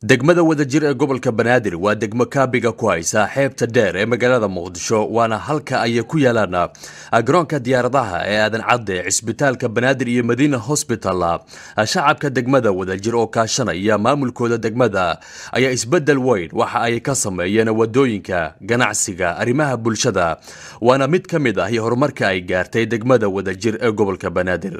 Degmada Wadajir ee gobolka Banaadir waa degmo kaabiga ku haysa xeebta dheer ee magaalada Muqdisho, waana halka ay ku yaalaan garoonka diyaaradaha ee Aadan Cadde, cisbitaalka Banaadir iyo Madiina Hosbital. Shacabka degmada Wadajir oo kaashanaya maamulkooda degmada ayaa isbeddel weyn waxa ay ka sameeyeen wadooyinka, ganacsiga, arrimaha bulshada, waana mid ka mid ah horumarka ay gaartay degmada Wadajir ee gobolka Banaadir.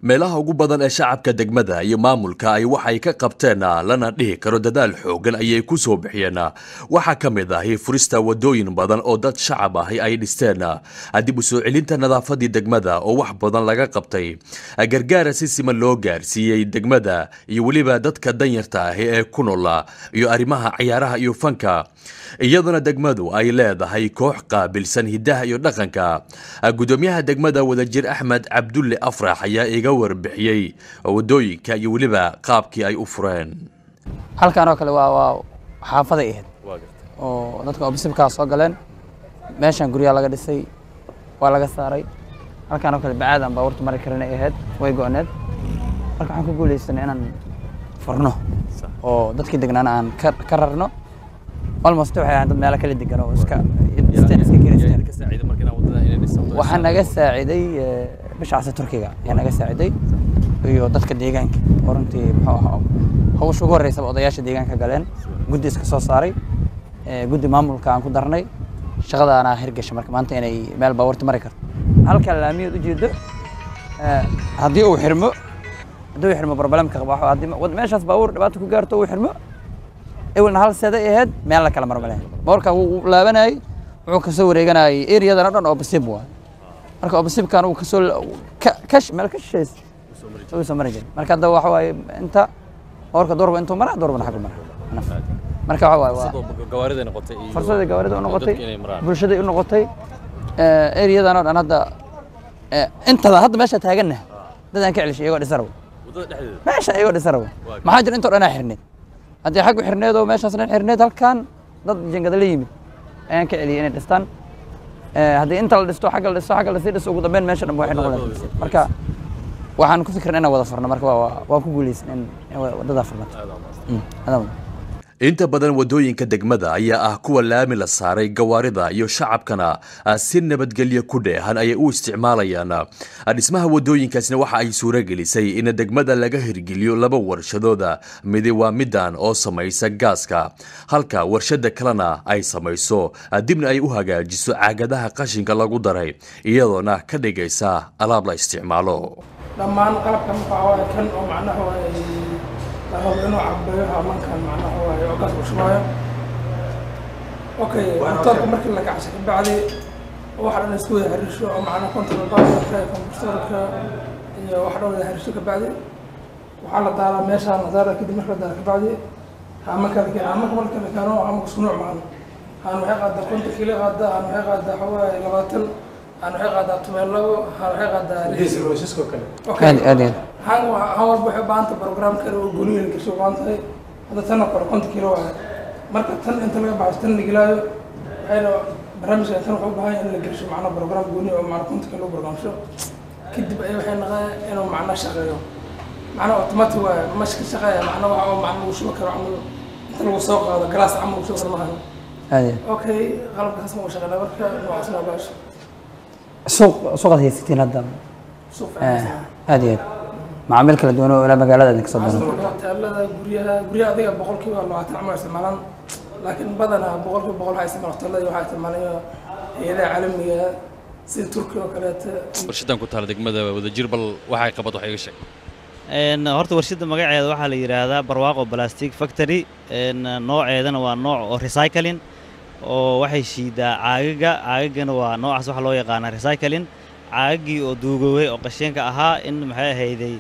Meelaha ugu badan ee shacabka degmada iyo maamulka ay waxay ka qabteen lana dhihi karo dadaal xoogan ayay ku soo bixiyeen waxaa ka mid ahi furista wadooyin badan oo dad shacab ahi ay dhisteen, dib u soo celinta nadaafadii degmada oo wax badan laga qabtay, gargaara si siman loo gaarsiiyey degmada iyo weliba dadka danyarta ahi ee ku noola, iyo arrimaha ciyaaraha iyo fanka, iyaduna degmadu ay leedahay koox qaabilsan hidaha iyo dhaqanka. Gudoomiyaha degmada Wadajir Axmed Cabdulle Afrax ayaa iga warbixiyey wadooyinka iyo weliba qaabkii ay u fureen. Halkan oo kale waa xaafaday ahayd oo dadka obsibkaa soo galeen. Meeshan guryaha laga dhisay waa laga saaray. Halkan oo kale bacaad aan baabuurta mari karin ay ahayd, way go-need. Marka waxaan ku guuleysanay inaan furno oo dadkii degnaana aan ka rarno. Almost waxay ahayn dad meelo kala degan oo iska dhisteen, iska kireysteen. Waxaa naga saaciday bisha casa Turkiga ayaa naga saaciday iyo dadka deegaanka oo runtii muxuu ahaa hawsha ugu horreysaba odayaasha deegaanka galeen, guddi iska soo saaray, guddi maamulka aan ku darnay shaqadaana hirgasha. Marka maanta inay meel baabuurta mari karto halka laamiyood ujeedo, haddii uu xirmo, haddii uu xirmo problemka qabo haddii meeshaas baabuur dhibaato ku gaarto uu xirmo, ewelna hal seeday ahayd, meel la kala maro ma lahayn. Baabuurka wuu laabanayay, wuxuu kasoo wareeganayay areadan oo dhan oo basiib waa. Marka obasibkan uu kasoo kash meel ka shisheys uu soo mari jiray. Marka hadda waxa waaye inta baabuurka doorba intuu maraa, doorbana xaggu maraa. Marka waxa waaye waa fursada gawaarida u noqotay, bulshada u noqotay areadan oo dhan. Hadda intada hadda meesha taaganna dad aan ka celishay iyagoo dhisa rabo meesha, iyagoo dhisa rabo. Maxaa jira intoo dhanaa xirneed, haddii xaggu xirneed oo meeshaas dhan xirneed, halkan dad jingada la yimid ayaan ka celiyay inay dhistaan. Haddii inta la dhisto, xagga la dhisto, xagga lasii dhisto, ugu dambeyn meesha dhan waxay noqon lahayd. Marka waxaan ku fikirnay inaan wada furno. Marka waan ku guuleysan in waddadaa furnato. Inta badan wadooyinka degmada ayaa ah kuwa laami la saaray, gawaarida iyo shacabkana si nabadgelyo ku dheehan ayay u isticmaalayaan. Dhismaha wadooyinkaasna waxa ay suuro gelisay in degmada laga hirgeliyo laba warshadooda, midi waa midan oo samaysa gaaska, halka warshada kalena ay samayso dibna ay u hagaajiso caagadaha qashinka lagu daray, iyadoona ka dhigaysa alaab la isticmaalo. Dhammaan qalabka marka waxaa waaye kan oo macnaha waaye la rabo inuu cabeeyo haamankan, macnaha waaye oo gaas uu shubaayo. Okay, motoorka markii la kacsho kabacdi waxa dhan isku wada xiriirsho oo macnaha control panelka iyo computerka iyo wax dhan wada xiriirsho. Kabacdi waxaa la daaraa meeshaan la daaraa. Kadib marka la daara kabacdi haamanka la keeno. Haamanka marka la keeno, haamanka isku nuuc maahan. Haan waxay qaadaa 50 kiilo qaadaa, haan waxay qaadaa waxa waaye 20, haan waxay qaadaa 12, haan waxay qaadaa 6. Aad aad aad haan haan walba waxay u baahan tahay program kale oo gooni la gasho u baahan tahay. Hadda tan oo kale 50 kiilo waaye. Marka tan inta laga baxo tan la gelaayo, waxayna barnaamijka tan wuxuu u baahan yahay in la gelsho macnaha program gooni oo macnaha 50 kiilo programsho. Kadib ayaa waxay naqaya inuu macnaha shaqeeyo, macnaha automatic waaye mash ka shaqeeya, macnaha waxa oo macnaha lagu shubi karo camal inta lagu soo qaado galaas camal lagu shubi karo maahan. Aad aad. Okay, qalabka saas ma u shaqeynaa. Marka noocaas waa baasho. Suuq suuqaad haysatiin hadda suuq fiican. Aad iyo aad macaamiil kala duwan oo ilaa magaalada idinka soo doonata. Hoteelada, guryaha, guryaha adiga 20% camal isticmaalaan, laakiin badanaa 100% waxaa isticmaala hoteelada, waxaa isticmaalaya hay'adaha caalamiga. Sida Turkiga oo kaleete. Warshadan ku taala degmada Wadajir, bal waxay qabato wax iga sheeg. Horta warshadda magaceeda waxaa la yidhaahdaa Barwaaqo Plastic Factory. Nooceedana waa nooc oo recycling oo waxay shiidaa caagaga. Caagagana waa noocaas waxaa loo yaqaanaa recycling, caagagii oo duugoobay oo qashinka ahaa in, maxay ahayday,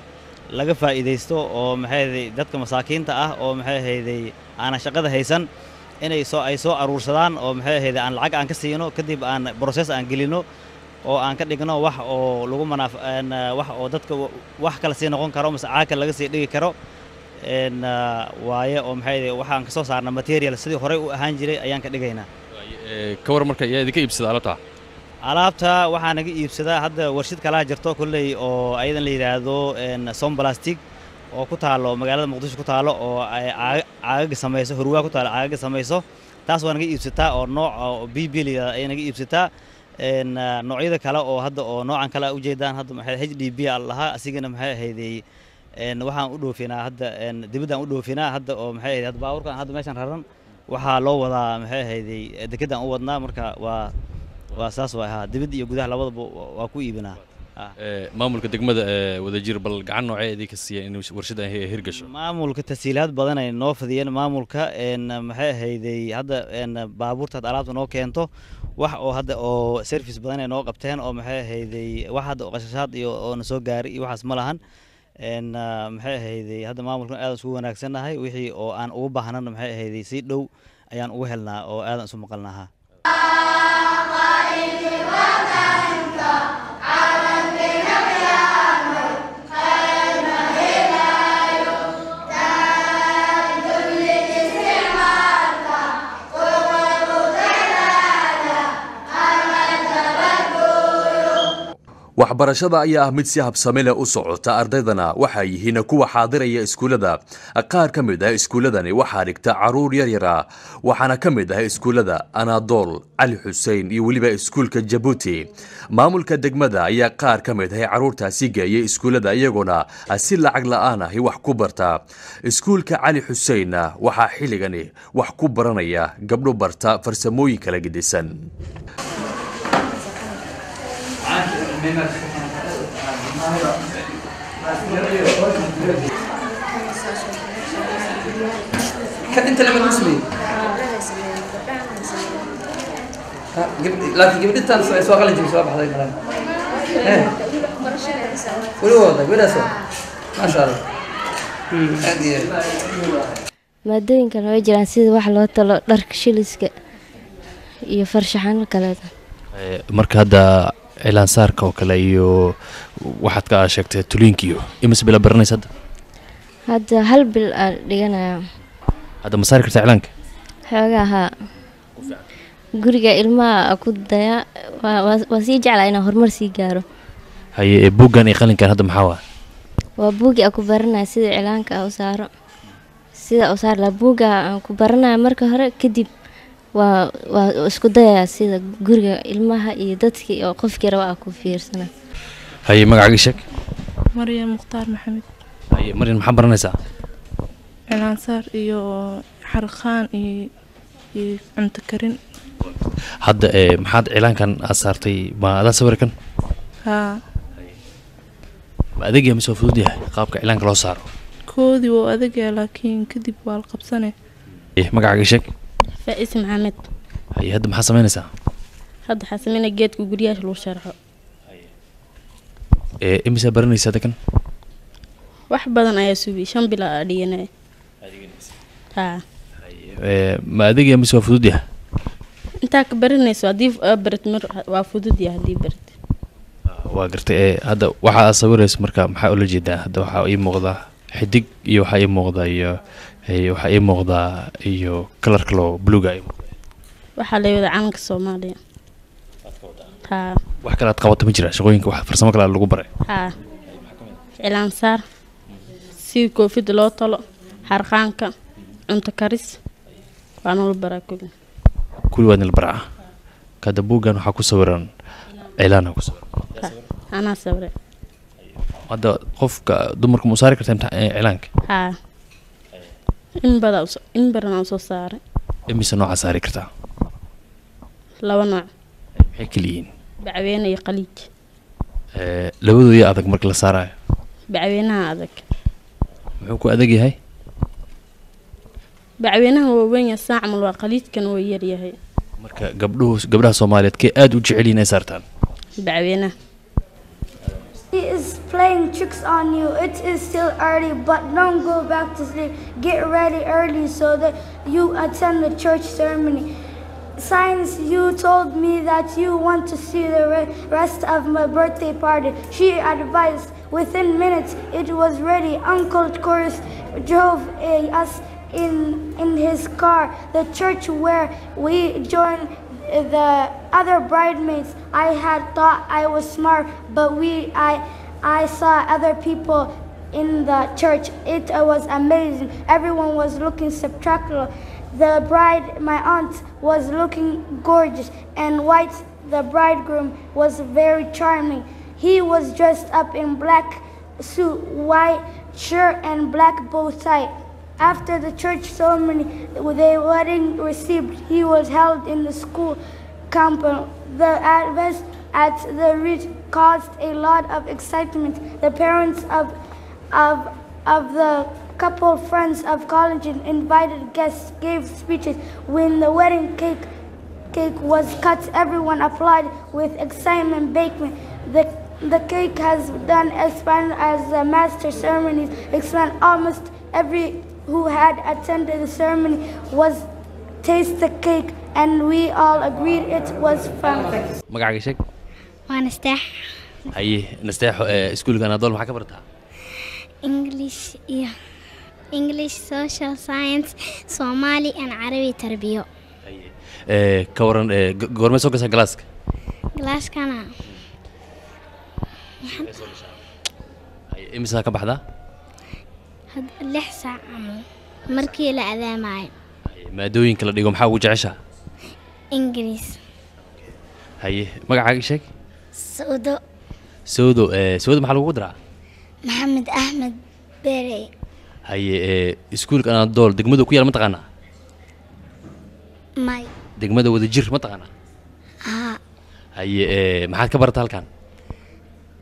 laga faa'iidaysto oo, maxay ahayday, dadka masaakiinta ah oo, maxay ahayday, aanan shaqada haysan inay soo ay soo aruursadaan oo, maxay ahayday, aan lacag aan ka siino, kadib aan process aan gelino oo aan ka dhigno wax oo lagu manaaf wax oo dadka wax kale sii noqon karo mase caag kale laga sii dhigi karo waaye oo, maxay ahayday, waxaan ka soo saarna material sidii horey u ahaan jiray ayaan ka dhigaynaa. Ka war marka, yaa idinka iibsada alaabta? Alaabta waxaa naga iibsadaa hadda warshad kalaa jirto kolley oo ayadan la yidhaahdo Som Plastic oo ku taalo magaalada Muqdisho ku taalo oo ay caagaga samayso, Hurwaa ku taalo, caagaga samayso. Taas waa naga iibsataa oo nooc oo b b la yidhahdo ayay naga iibsataa. Noocyada kale oo hadda oo noocan kale a ujeedaan hadda, maxay, HDB aa lahaa, asigana, maxay ahayday, waxaan u dhoofinaa hadda dibaddaan u dhoofinaa hadda oo, maxay ahayd, hadda baabuurkan hadda meeshan raran waxaa loo wadaa, maxay ahayday, dekedaan u wadnaa. Marka waa saas waay haa, dibadda iyo gudaha labadaba waa ku iibinaa. Maamulka degmada ee Wadajir bal gacan noocee idinka siiya in warshaddan ay hirgasho? Maamulka tasiilaad badan ay noo fidiyeen maamulka. Maxay ahayday, hadda baabuurta hadda alaabta noo keento wax oo hadda oo service badan ay noo qabteen oo, maxay ahayday, wax hadda oo qashashaad iyo oo na soo gaaray iyo waxaas ma lahan. Maxay ahayday, hadda maamulka aad isugu wanaagsannahay, wixii oo aan ugu baahnana, maxay ahayday, si dhow ayaan ugu helnaa oo aadan isu maqalnaha. Waxbarashada ayaa ah mid si habsami leh u socota, ardaydana waxay yihiin kuwa xaadiraya iskuullada. Qaar ka mid ah iskuulladani waxaa dhigta caruur yaryar ah, waxaana ka mid ah iskuullada Anaadool, Cali Xuseen iyo weliba iskuulka Jabuuti. Maamulka degmada ayaa qaar ka mid ah caruurtaasi geeyay iskuullada, iyagoona si lacag la'aan ahi wax ku barta. Iskuulka Cali Xuseen waxaa xilligani wax ku baranaya gabdho barta farsamooyin kala gedisan. Kan inta lama lagu sameeyey, laakiin gabdhintan soo qalin jibisay, soo baxday malan weli wada gabadhaas, maasha Allah, aad iyo aad. Maadooyinkan way jiraan, sida wax loo talo dharka shiliska iyo farshaxano kaleeta. Marka hadda cilaansaarka oo kale iyo waxaad ka sheegtay tuliinkiyo, imise bila baranaysa hadda? Hadda hal bil aan dhiganaya. Hadda ma saari kartaa cilaanka? Xoogaa haa, guriga ilmaha ku daya, waa sii jeclaa inaan horumar sii gaaro. Haye, ee buuggan iyo qalinkan hadda maxaa waa? Waa buugii aan ku baranaya sida cilaanka aan u saaro, sida u saar lahaa buugga aan ku baranaya marka hore, kadib waa isku dayayaa sida guriga ilmaha iyo dadkii oo qofkii raba aan ku fiirsana. Haye, magacaaga sheeg. Maryam Mukhtaar Maxamed. Haye Maryam, maxaa baranaysaa? Cilaansaar iyo xarqaan iyo cunto karin. Hadda ee maxaad cilaankan aad saartay, ma adaa sawirkan? Haa. Ma adeeg yahay mise waa fudud yahay qaabka cilaanka loo saaro? Koodii wuu adagyaa, laakiin kadib waa la qabsane. Magacaaga sheeg. Faa'is Maxamed. Haye, hadda maxaa samaynaysaa? Hadda waxaa sameynaya geedka guryaasha lagu sharxo. Ee imisaa baranaysaa hadda kan? Wax badan ayaa subi, 5 bil aa dhiganaya haa. Ma adeeg yahay mise waa fudud yahay? Intaa ka baranayso, haddii aa barat mar waa fudud yahay haddii barat. Waa gartay. Ee hadda waxa aad sawirayso marka maxaa ula jeedaa? Hadda waxaa ii muuqda xidig iyo waxaa ii muuqda iyo waxaa ii muuqdaa iyo kalar kaloo buluuga ii muuqda. Waxaa la wadaa calanka Soomaaliya haa. Wax kale aad qabato ma jira? Shaqooyinka wax farsamo kale lagu baray? Haa, cilaansaar, si koofida loo tolo, xarqaanka, cunto karis waa nala baraa kulli. Kulli waa nila baraa. Kada buuggan waxaa ku sawiran cilaana ku sawiran. Anaa sawiray. Hadda qofka dumarka ma u saari kartaa cilaanka? Haa, in badan in badan aan soo saaray. Imise noocaa saari kartaa? 2 nooc. Maxay kala yihiin? Bacweyne iyo qaliij. Labadooda yaa adag marka la saarayo? Bacweynaha adag. Muxuu ku adag yahay? Bacweynaha waa weyn yahay, saa camal waa, qaliijkana waa yar yahay. Marka gabdhuhu, gabdhaha Soomaaliyeed kee aada u jecel yihiin ay saartaan? Bacweynaha. He is playing tricks on you. It is still early, but don't go back to sleep. Get ready early so that you attend the church ceremony. Since you told me that you want to see the rest of my birthday party, she advised. Within minutes, it was ready. Uncle Chorus drove us in his car. The church where we joined the other bridesmaids. I had thought I was smart, but I saw other people in the church. It was amazing. Everyone was looking spectacular. The bride, my aunt, was looking gorgeous and white. The bridegroom was very charming. He was dressed up in black suit, white shirt, and black bow tie. After the church ceremony, the wedding received, he was held in the school compound. The advice at the ridge caused a lot of excitement. The parents of the couple, friends of college, and invited guests gave speeches. When the wedding cake was cut, everyone applauded with excitement. Baking the cake has done as fine as the master ceremonies. Explained almost every who had attended the ceremony was taste the cake, and we all agreed it was fun. Magacaaga sheeg. Waa Nasteex. Haye Nasteexo, iskuulka Anadol maxaa ka bartaa? English iyo English, social science, Somali and Carabi tarbiyo. Ka waran, goormay soo gashaa galaaska? Galaaskana. Haye, imisaa ka baxdaa? 6 saac camal markii la adaamayo. Haye, maadooyinka la dhigo maxaa ugu jeceshaa? Ingiriis. Haye, magacaaga sheeg. Saudo. Sawdo, sawdo maxaa lagugu daraa? Maxamed Axmed Berey. Haye, iskuulka Anadol degmada ku yaal ma taqaanaa? May. Degmada Wadajir ma taqaanaa? Haa. Haye, maxaad ka barataa halkan?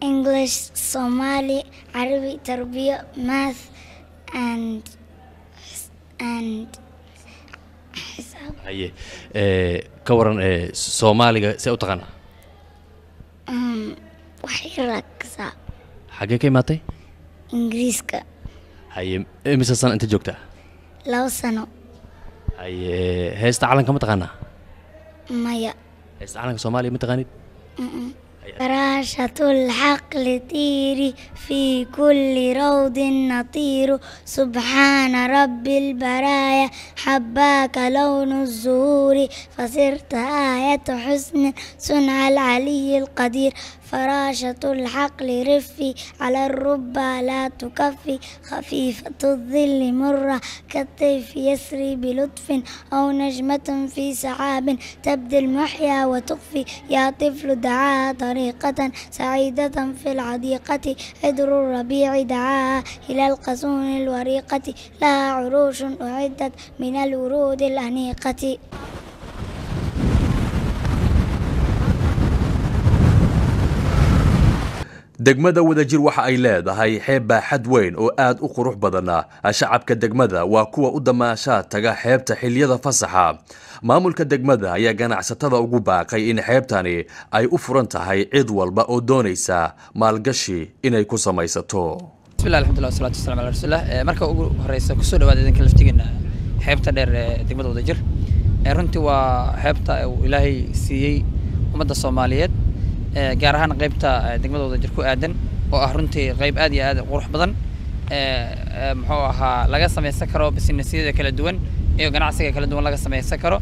English, Somali, Carabi tarbiyo, math and xisaab. Haye, ka waran, Soomaaliga see u taqaanaa? Wax yar kasaa. Xaggee ka imaatay? Ingiriiska. Haye, imise sano inta joogtaa? 2 sano. Haye, heesta calanka ma taqaanaa? Maya. Heesta calanka Soomaaliya ma taqaanid? فراشة الحقل طيري في كل روض نطير، سبحان رب البرايا حباك لون الزهور، فصرت آية حسن صنع العلي القدير. فراشة الحقل رفي على الربا لا تكفي، خفيفة الظل مرة كالطيف يسري بلطف، أو نجمة في سحاب تبدي المحيا وتخفي. يا طفل دعاها طريقة سعيدة في الحديقة، عطر الربيع دعاها إلى الغصون الوريقة، لها عروش أعدت من الورود الأنيقة. Degmada Wadajir waxa ay leedahay xeeb baaxad weyn oo aad u qurux badana. Shacabka degmada waa kuwa u damaashaa taga xeebta xilliyada fasaxa. Maamulka degmada ayaa ganacsatada ugu baaqay in xeebtani ay u furan tahay cid walba oo doonaysa maalgashi inay ku samaysato. Bismillah, alxamdulillah, wasalaatu wasalaamu calaa rasuulillah. Marka ugu horeysa, kusoo dhawaada idinka laftigeena xeebta dheer ee degmada Wadajir. Runtii waa xeebta uu Ilaahay siiyey ummadda Soomaaliyeed, gaar ahaan qaybta degmada Wadajir ku aadan, oo ah runtii qayb aad iyo aad u qurux badan, muxuu ahaa, laga samaysan karo businessyada kala duwan iyo ganacsiga kala duwan laga samaysan karo.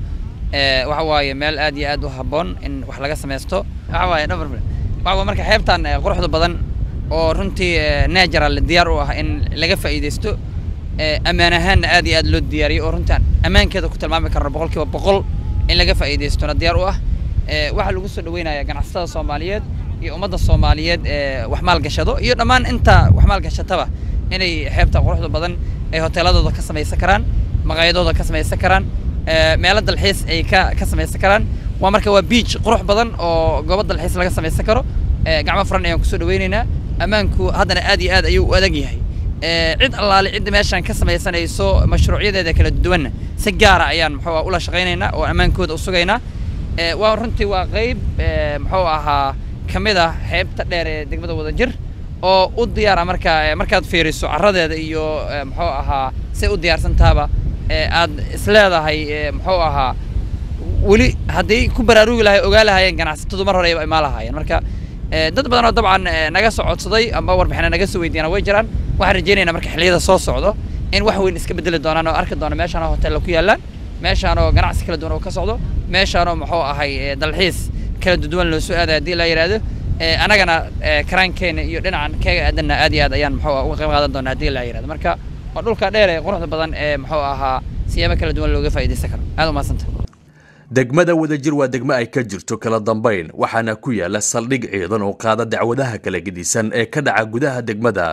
Waxa waaye meel aad iyo aad u habboon in wax laga samaysto. Waxa waaye dhabar waxa waaye. Marka xeebtan quruxda badan oo runtii natural diyaar u ah in laga faa'iidaysto, ammaan ahaanna aad iyo aad loo diyaariyey, oo runtaan ammaankeeda ku tilmaami karno 100%, in laga faa'iidaystona diyaar u ah. Waxaa lagu soo dhaweynayaa ganacsatada Soomaaliyeed iyo ummadda Soomaaliyeed ee wax maalgashado iyo dhammaan inta wax maalgashataba inay xeebta quruxda badan ay hoteeladooda ka samaysan karaan, maqaayadooda ka samaysan karaan, meelo dalxiis ay ka samaysan karaan. Waa marka waa beach qurux badan oo goobo dalxiis laga samaysan karo. Gacmo furan ayaan kusoo dhaweynaynaa. Ammaanku haddana aad iyo aad ayuu u adag yahay. Cid allaale cidda meeshaan ka samaysanayso mashruucyadeeda kala duwanna si gaara ayaan muxuu ula shaqaynaynaa oo ammaankooda u sugaynaa. Waa runtii waa qayb muxuu ahaa ka mid ah xeebta dheer ee degmada Wadajir oo u diyaara. Marka markaad fiiriso carradeeda iyo muxuu ahaa say u diyaarsan taaba, aad isleedahay muxuu ahaa weli hadday ku baraarugi lahay ogaa lahaayeen ganacsatadu mar hore ay imaan lahaayeen. Marka dad badan oo dabcan naga soo codsaday ama warbixina naga soo weydiiyana way jiraan. Waxaan rajaynaynaa marka xilliyada soo socdo in wax weyn iska bedeli doonaan oo arki doona meeshaan oo hoteella ku yaallaan, meeshaan oo ganacsi kala duwan oo ka socdo, meeshaan oo muxuu ahay dalxiis kala duwan loo soo aadaya haddii la yidhaahdo. Anagana karaankeena iyo dhinacan keega aadanna aad iyo aad ayaan muxuu uga qayb qaadan doonaa haddii la yidhahdo. Marka waa dhulka dheer ee quruxda badan ee muxuu ahaa siyaabo kala duwan looga faa'iidaysan karo. Aad u mahadsantah. Degmada Wadajir waa degmo ay ka jirto kala dambayn, waxaana ku yaala saldhig ciidan oo qaada dacwadaha kala gedisan ee ka dhaca gudaha degmada,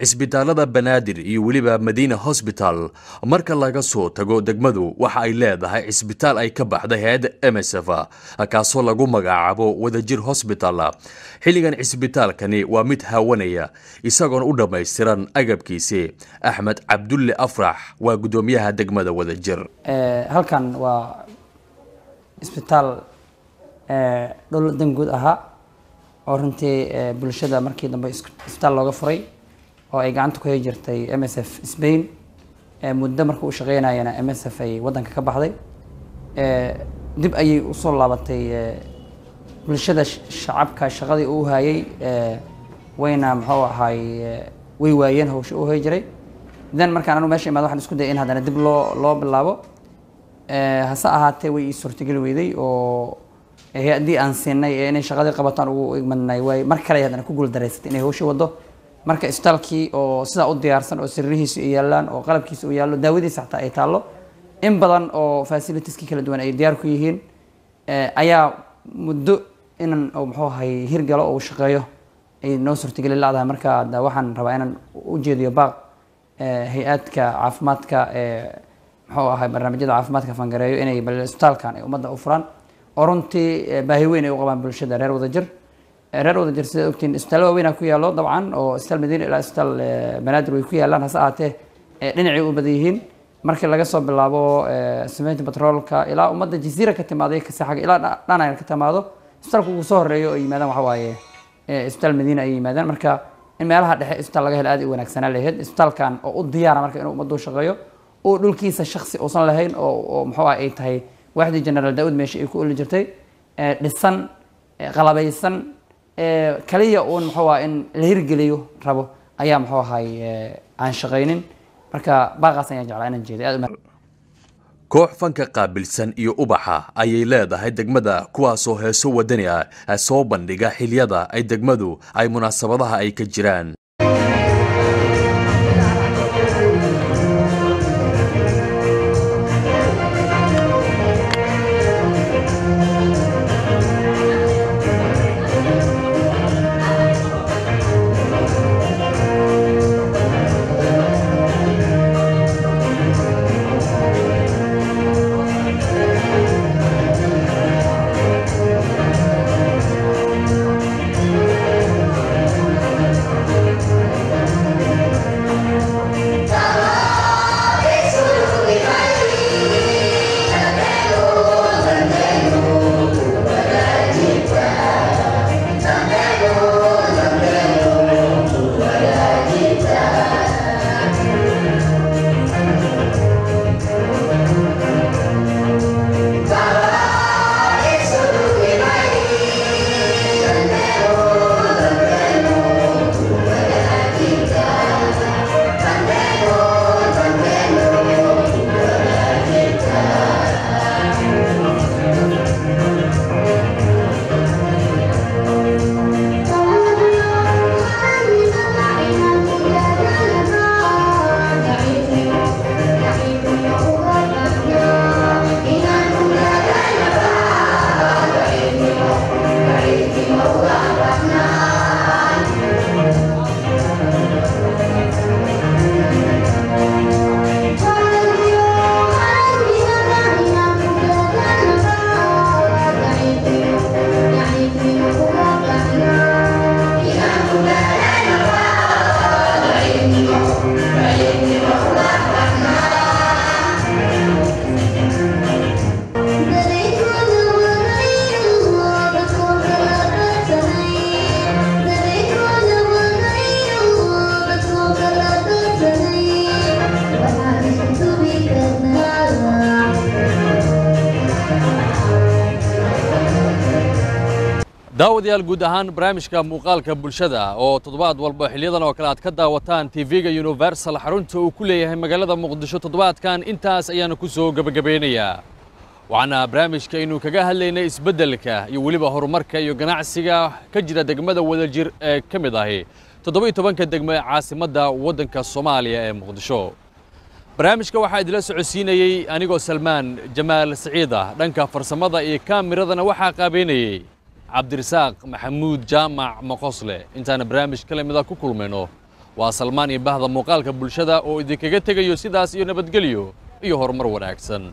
cisbitaalada Banaadir iyo weliba Madiina Hosbital. Marka laga soo tago, degmadu waxa ay leedahay cisbitaal ay ka baxday hay-adda MSF, kaasoo lagu magacaabo Wadajir Hosbital. Xilligan cisbitaalkani waa mid haawanaya isagoona u dhammaystiran agabkiisi. Axmed Cabdulle Afrax waa guddoomiyaha degmada Wadajir. Halkan waa isbitaal dhul danguud ahaa oo runtii bulshada markii dambe isbitaal looga furay oo ay gacanta ku hay jirtay MSF Spain. Muddo marka uu shaqeynayana MSF ay waddanka ka baxday, dib ayay usoo laabatay bulshada shacabka shaqadii uu hayay, wayna muxuu ahaay way waayeen hawsha uu hay jiray. Then markaan anu meesha imaado waxaan isku dayay in haddana dib loo bilaabo, hase ahaatee way ii suurtageli weyday oo hay-addii aan siinay ee inay shaqadii qabataan ugu igmadnay way mar kale haddana ku guuldareysatay inay hawsha wado. Marka isbitaalkii oo sidaa u diyaarsan oo sariirihiisu ay yaallaan oo qalabkiisa uu yaallo, daawadiisa xataa ay taallo, in badan oo facilitieski kala duwan ay diyaar ku yihiin, ayaa muddo inan oo muxuu ahay hirgalo oo uu shaqeeyo ay noo suurtageli la'dahay. Marka hadda waxaan rabaa inaan u jeediyo baaq hay-adka caafimaadka ee muxuu ahay barnaamijyada caafimaadka fangareeyo inay bal isbitaalkan ay ummadda u furaan oo runtii baahi weyn ay u qabaan bulshada reer Wadajir. Reer Wadajir sidaad ogtiin isbitaallo waaweyn ku yaallo dabcan oo isbitaal Madiina ilaa isbitaal Banaadir way ku yaallaan, hase ahaatee dhinacay u badan yihiin markii laga soo bilaabo sameynta batroolka ilaa ummadda Jasiira ka timaaday kasaxaga ilaa dhanayar ka timaado, isbitaalka ugu soo horeeyo oo yimaadaan waxa waaye isbitaal Madiina ay yimaadaan. Marka in meelaha dhexe isbitaal laga helo aad u wanaagsanaa lahayd. Isbitaalkan oo u diyaara marka inuu ummaddu shaqeeyo oo dhulkiisa shakhsi uusan lahayn oo muxuu ah ay tahay waaxdii General Daawud meesha ay ku oli jirtay, dhisan, qalabaysan, kaliya uun muxuu ah in la hirgeliyo rabo ayaa muxuu ahay aan shaqaynin. Marka baaqaas ayaan jeclaa inaan jeeday aad u. Koox fanka qaabilsan iyo ubaxa ayay leedahay degmada, kuwaasoo heeso wadani ah soo bandhiga xiliyada ay degmadu ay munaasabadaha ay ka jiraan. Daawadayaal, guud ahaan barnaamijka muuqaalka bulshada oo toddobaad walba xiliyadan oo kale aad ka daawataan TV-ga Universal xarunta uu ku leeyahay magaalada Muqdisho, toddobaadkan intaas ayaanu ku soo gebagabeynayaa. Waxaana barnaamijka aynu kaga hadlaynay isbeddelka iyo weliba horumarka iyo ganacsiga ka jira degmada Wadajir ee ka mid ahi 17-ka degmo ee caasimadda waddanka Soomaaliya ee Muqdisho. Barnaamijka waxaa idila socodsiinayey anigoo Salmaan Jamaal Siciid ah. Dhanka farsamada iyo kaamiradana waxaa qaabeynayey Cabdirasaaq Maxamuud Jaamac Moqosle. Intaana barnaamij kale mida ku kulmayno, waa Salmaan iyo bahda muuqaalka bulshada oo idinkaga tegayo sidaas iyo nabadgelyo iyo horumar wanaagsan.